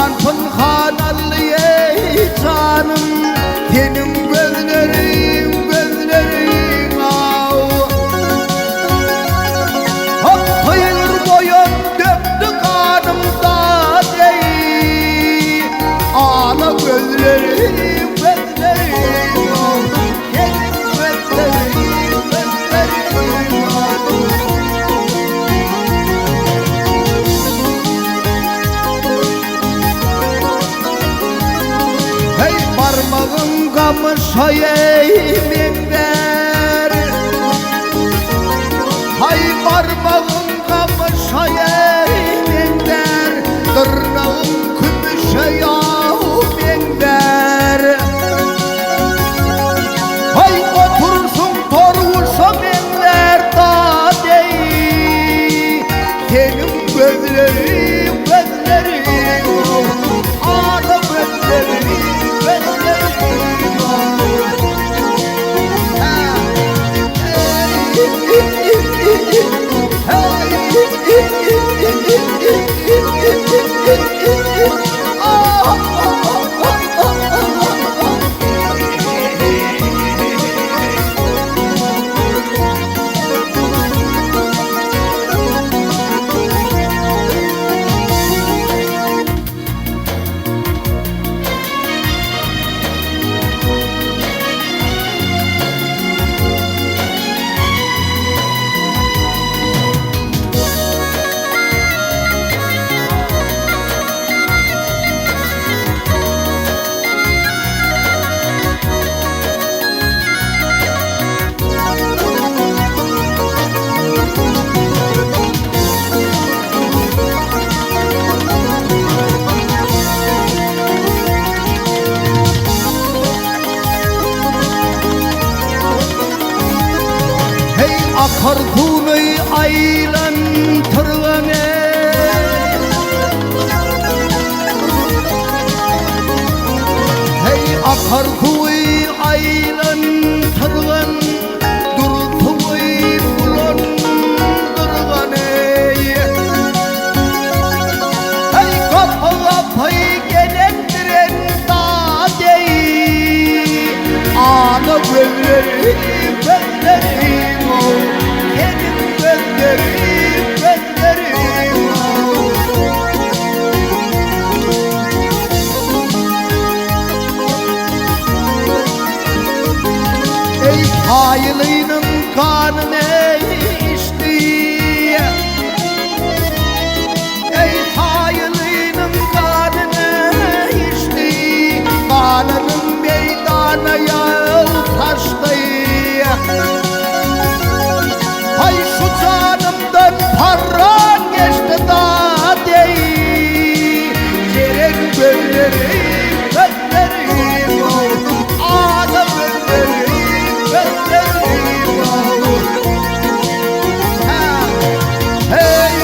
Pynhan pynhan aldy eý janym Seniň gözleriň gözleriň aw Hak sygyr boýan dökdi ganym dat eý Ala gözleriň gözleriň aw Seniň gözleriň gözleriň aw. Heý, barmagyň gamyşa eý meňzär. Haý, barmagyň gamyşa eý meňzär. Dyrnagyň kümüşe ýaw meňzär. Haý, oturşyň torguşa meňzär dat eý. Seniň gözleriň, gözleriň, ala gözleriň, gözleriň. Hey akar suwny aýlan tyrgan Hey akar suwy aýlan tyrgan Dur suwy bulandyrgan eý. Hey gapy gapy gelendiren zat eý. Ana gözleri gözlerim ow. Seniň gözlerim gözlerim ow. Eý paýlynyň ganyny içdi. Eý paýlynyň ganyny içdi. Ganynyň meýdana ýaw taşdy. Haý şu janymdan parran geçdi dat eý. Jeren gözleri gözlerim ow. Ala gözleri gözlerim ow. Hey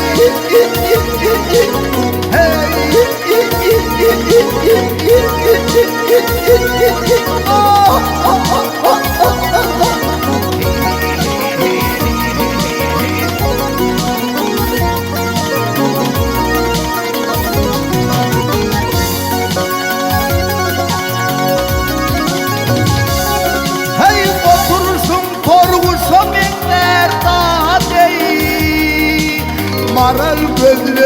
Hey oturşuň torguşa meňzär zat eý. Maral gözleri.